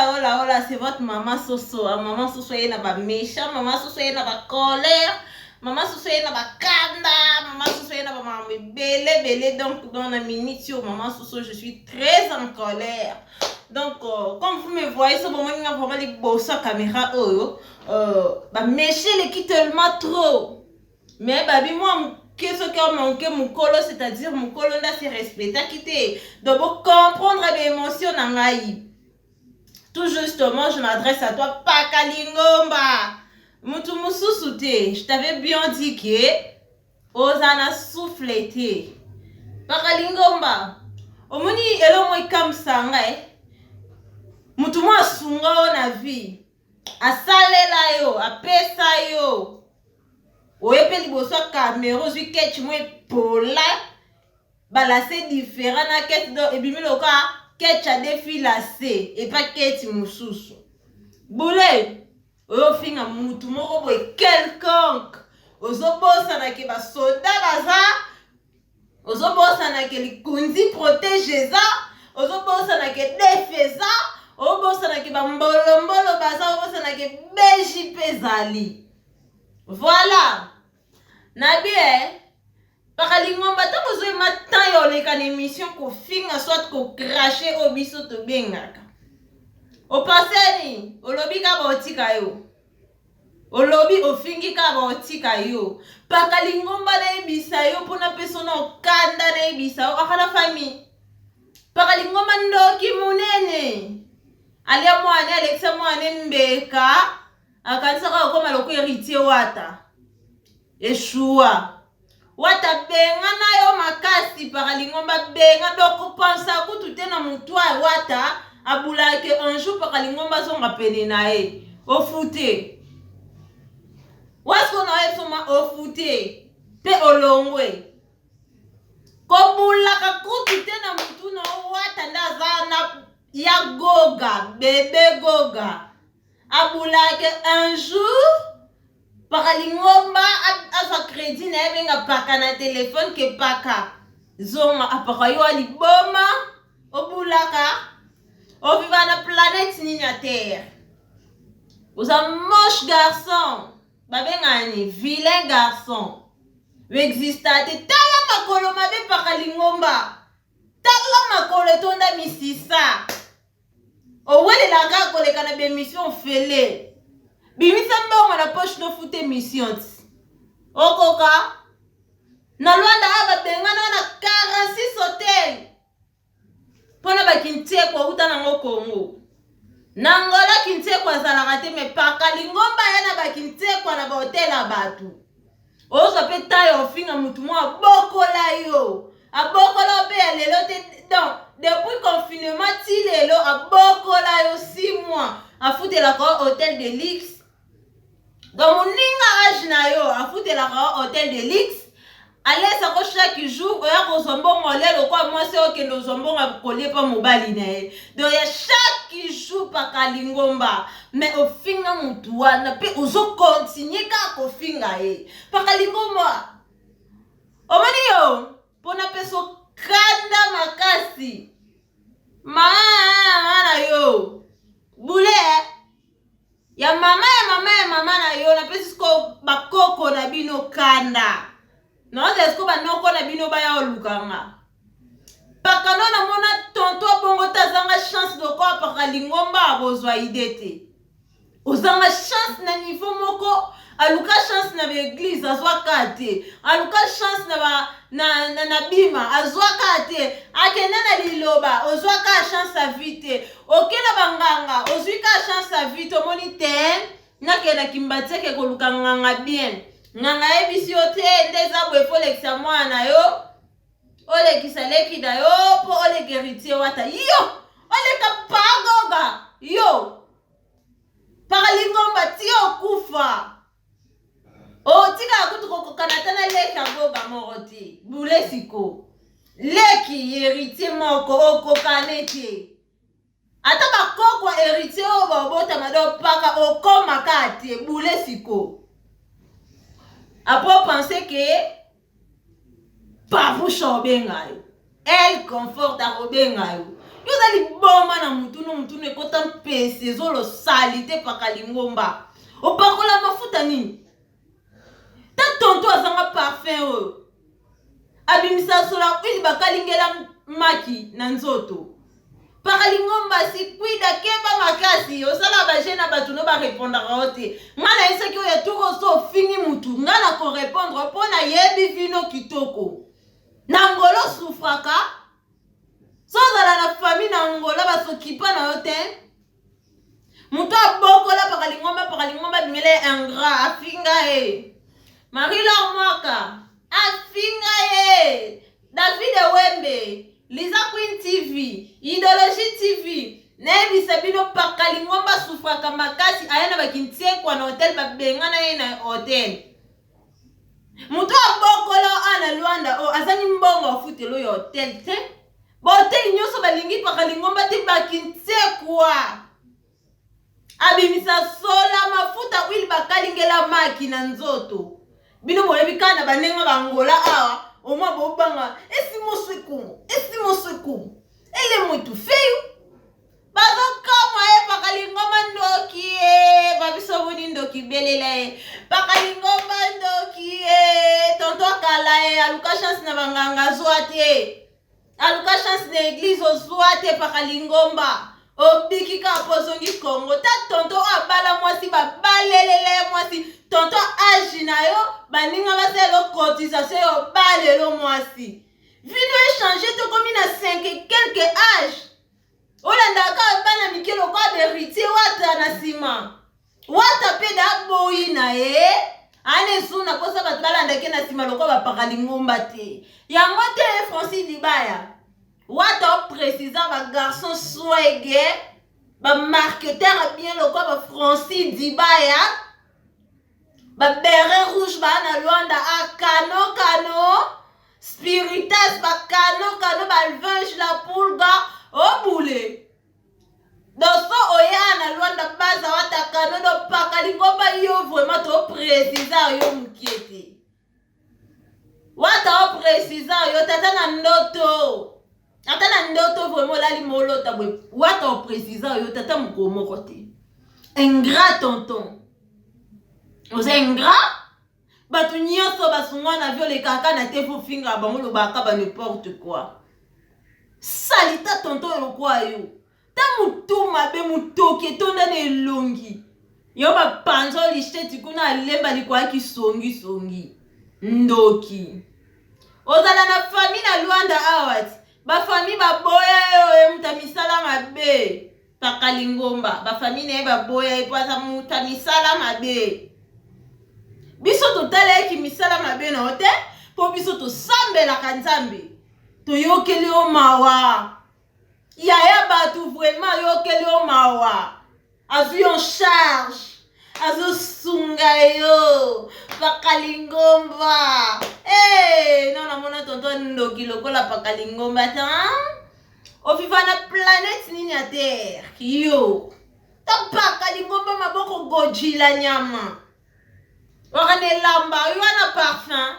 Hola, hola, hola, c'est votre maman Soso. Ah, maman Soso est na ba méchant, maman Soso est na ba colère, maman Soso est na ba kanda, maman Soso est na ba maman bele bele. Donc, dans la minute sur maman Soso, je suis très en colère. Donc, comme vous me voyez, ce moment, il y a vraiment les beaux caméra, oh, oh, bah, méchant, les qui tellement trop. Mais babi mwa moke soki omanke mokolo, c'est-à-dire mokolo nde ase respectaki te. Donc bocomprendre baémotion na ngai. Tout justement, je m'adresse à toi, Pakalingomba. Mutu mosusu te, je t'avais bien dit que oza na souffle te. Pakalingomba, omoni eloko ekamwisa ngai, mutu mwa asunga yo na vie, asalela yo, apesa yo, oye mpe liboso ya kamera ozwi ketch mo epola balase différent na ketch, donc ebimi loka ketch adefi lase epa ketch mosusu. Bule oyo ofinga mutu moko boye quelconque, ozobosana ke basoda baza, ozobosana ke likunzi protège eza, ozobosana ke def eza, ozobosana ke bambolombolo baza, ozobosana ke beji mpe ezali. Voilà, nabi Paka Lingomba, ntango ozoyema temps ya oleka na émission kofinga soit kocracher oyo biso tobengaka, opaseni olobi kaka baotika yo, olobi ofingi kaka baotika yo. Paka Lingomba, nayebisa yo mpona peso na okanda, nayebisa yo aka na famille. Paka Lingomba, ndoki monene, alia mwana, alekisa mwana mbeka, akanisaka okoma loko Héritier Wata, eshua. Wata benga na yo makasi. Paka Lingomba, benga donc kopensa kutu te na motu ya Wata abulaki un jour. Paka Lingomba azonga pene na ye, ofute wasiko na ye soma, ofute mpe olongwe. Kobulaka kutu te na motu na Wata nde aza na ya Goga, bebe Goga abulaki un jour. Paka Lingomba azwa crédit na ye, abenga Paka na telefone ke Paka zonga. Apaka yo aliboma, obulaka oviva na planète nini ya terre? Oza moche garçon, babengaka ni vilain garçon, oexista te. Tala makolo mabe, Paka Lingomba, tala makolo etonda misisa, owelelaka koleka na bémission ofele. Bimisa mbongo na poche, nofuta émission ti okoka na Lwanda. Awa babengana na 46 hotel mpona bakintieko auta nango Congo. Na Angola kintieko azalaka te, mais Paka Lingomba ya na bakintiekwa na bahotel ya bato. Ozwa mpe taille, ofinga motu moko abokola yo, abokola yo mpe ya lelo te. Donc depuis confinement ti lelo abokola yo 6 mois, afutelaka yo hôtel de luxe. Donc moninga age na yo afutelaka yo hôtel de luxe, alesako chaque jour, oya kozwa mbongo olia lokwa mwasi, okende ozwa mbongo ya kolia mpa mobali na ye. Donc ya chaque jour, Paka Lingomba, mais ofinga motu wana mpe ozokontinue kaka kofinga ye. Paka Lingomba, omoni yo mpona mpe kanda makasi mama na yo, bule ya mama ya mama ya mama na yo. Napesi siko bakoko na bino kanda, naozela siko banoko na bino baya olukanga. Paka no namona tonto bongo te, azanga chance lokola Paka Lingomba. Bozwa ide te, ozanga chance na niveau moko. Aluka chance na baeglise, azwaka te. Aluka chance na, ba, na, na, na bima, azwaka te. Akende na liloba, ozwaka chance ya vie te. Oke na banganga, ozwi ka chance ya vie te. Omoni te, nakende na Kimbatieke koluka nganga bien, nganga ayebisi yo te nde eza boye, fo olekisa mwana na yo, olekisa leki na yo mpo oleka Héritier Wata. Yo oleka Pagoga, yo Paka Lingomba ti okufa, otikala kutu kokokana ata na leki agoga moko te. Bule siko leki Héritier moko okokane te, ata bakokwa Héritier oyo baobotama. Donc Paka okomaka te, bule siko. Après opense ke Papusha obenga yo, El Confort akobenga yo. Yo oza liboma na mutu no mutu no ekota mpese zolo salite paka lingomba. Opakola mafuta nini? Ta tonto azanga parfum oyo. Abimisa sola huile bakalingela maki na nzoto. Paka lingomba sikwida keba makasi osala ba jeu na batu no ba repondaka yo te. Nga nayebisaki oyo ya tour oso ofingi mutu nga na ko repondre po nayebi vino kitoko. Na ngolo souffraka so ozala na famille na Angola ba s'occupa na yo te. Moto abokola paka lingomba paka lingomba abimela ye ingrat afinga ye. Marie Laure Mwaka afinga ye. David Wembe, Liza Queen TV, Idéologie TV nayebisa bino paka lingomba asufraka makasi aya na bakintiekwa na hotel babengana ye na hotel. Moto abokola oyo na Luanda oyo azangi mbongo afutela oyo hotel te. Ba hotel nyonso balingi paka lingomba te bakintiekwa. Abimisa sola mafuta huile bakalingela maki na nzoto. Bino boyebi kaka na bandenge ba Angola awa omwa bobanga esi moso ekongo esi moso ekongo ele motu feyu bazokamwa ye paka lingomba ndoki ye babiso boni ndoki belela ye paka lingomba ndoki ye tonto akala ye aluka chance na banganga azwa te aluka chance na eglise ozwa te paka lingomba obiki kaka mpo ozongi kongo ta tonto oyo abala mwasi babalelela ye mwasi tonto age na yo baninga basalelo cotisation yo obalelo mwasi vino echange tokomi na 5 et quelque age olandaka kaka bana mike lokola beritier wata na nsima wata mpe da boyi na ye ana esu na posa bato balandaki na nsima lokola bapaka lingomba te yango te Francis Libaya wata oprécisa bagarçon swege bamarketer bien lokola baFrancis Dibaya baberet rouge baa na Lwanda akano kano spiritas bakano kano balvenge la pulga obule doso oya na Lwanda baza wata kano do paka lingomba yo vraiment toprécisa yo mokie te wata oprécisa yo tata na ndoto ata na ndoto vraiment olali molota boye wata oprécisa yo tata mokolo moko te ingrat tonton oza ingrat bato nyonso basungwa na vi olekaka na te fo finga bango olobaka ba n'importe quoi salita tonton lokwa yo ta motu mabe motoki etonda na elongi yo bapanza lisheti kuna alemba likwaki songisongi ndoki ozala na famille na Lwanda awa ti bafamille baboya yo ye moto ya misala mabe paka lingomba bafamille na ye baboya ye mpo aza moto ya misala mabe biso totalaki misala mabe na yo te mpo biso tosambelaka Nzambe toyokeli yo mawa yaya bato vraiment ayokeli yo mawa azwi yo charge azosunga yo paka lingomba hey, no namona tonto ndoki lokola paka lingomba ta oviva na planète nini ya terre yo tapaka lingomba maboko gojila nyama wakana elamba yo wana parfum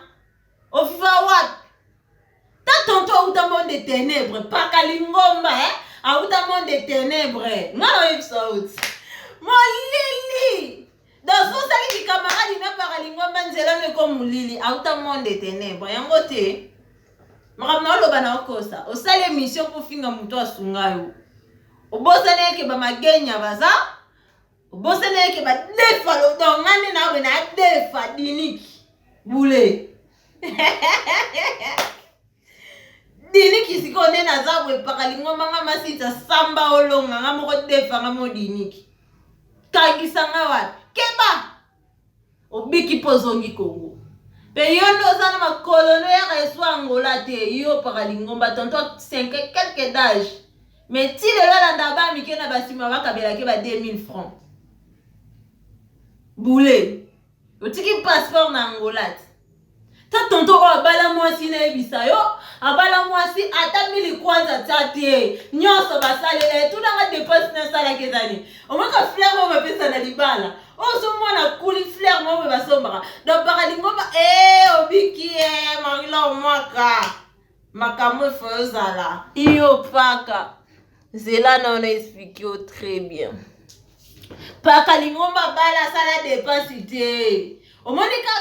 oviva wapi ta tonto auta monde de ténèbre paka lingomba eh? auta monde de ténèbre nga na oyebisa oti molili donc so osali kikamaradi na paka lingomba nzela no eko molili auta monde de ténèbre yango te makambo na oloba na okosa osali émission mpo finga moto asunga yo obosani eke bamagenya baza obosani eke badefa donc nga nde naobe na adefa diniki bule diniki sikoyo nde naza boye paka lingomba nga masita samba olonga nga moko defa nga mo diniki kangisa nga wapi keba obiki mpo ozongi Kongo mpe yo nde oza na makolo no yaka esu Angola te yo paka lingomba tonton 5 quelque d'âge mais ti lelo alanda bana mike na basima bakabelaki ba 2000 francs bule otiki passeport na Angola te ta tonton oyo abala mwasi nayebisa yo abala mwasi ata mili kwanza tia te nyonso basalela ye tunanga dépense nasalaki ezali omaka fleur oyo bapesa na libala oyo so mwana kuli fleur moko boye basombaka donc paka lingomba e obiki e marila omwaka makambo efo ozala iyo paka. Zela na wana explique yo très bien. Paka lingomba bala asala dépense te. Omoni ka